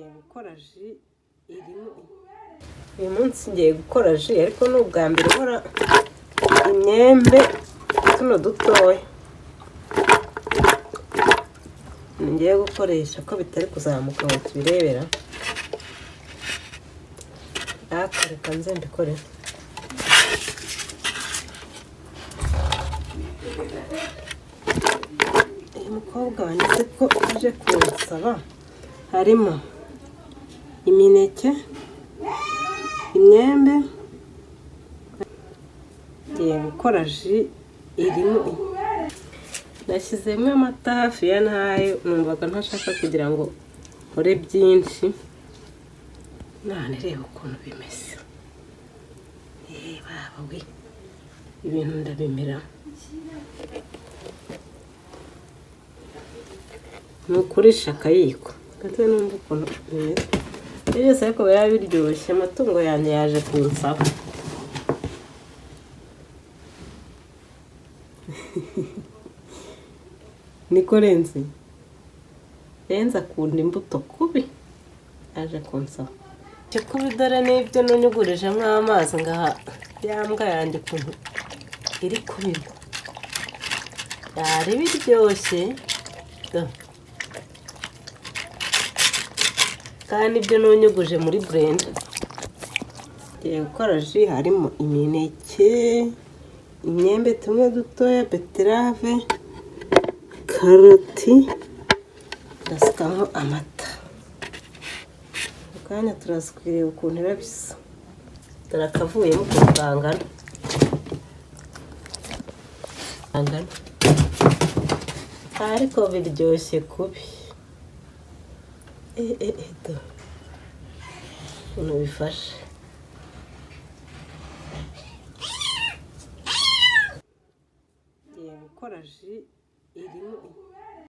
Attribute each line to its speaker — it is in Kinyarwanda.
Speaker 1: Ngiye gukora jus irimo. Uyu munsi ngiye gukora jus, ariko ni ubwa mbere nkora imyembe tuno dutoya ngiye gukoresha, ko bitari kuzamuka ngo tubirebera. Ariko reka nze mbikore. Uyu mukobwa wanditse ko aje kunsaba, harimo imineke, imyembe. Ngiye gukora jus irimo. Nashyizemo amata hafi ya ntayo, numvaga ntashaka kugira ngo nkore byinshi. None reba ukuntu bimeze. Baba we, ibintu ndabimira. Ni ukurisha akayiko ndetse numva ukuntu bimeze. Ibyo byose ariko biba biryoshye. Amatungo yanjye yaje kunsaba. Niko Renzi, Renzi akunda imbuto kubi, yaje kunsaba. Kubi dore n'ibyo nunyugurijemo amazi ngaha ya mbwa yanjye ukuntu iri kubirwa. Byari biryoshye kandi ibyo nunyuguje muri blender. Ngiye gukora jus, harimo imineke, imyembe tumwe dutoya, beterave, karoti, ndasukamo amata. Mu kanya turaza kureba ukuntu biba bisa. Dore akavuyemo ukuntu kangana. Ariko biryoshye kubi. Ukuntu bifashe. Ngiye gukora jus irimo.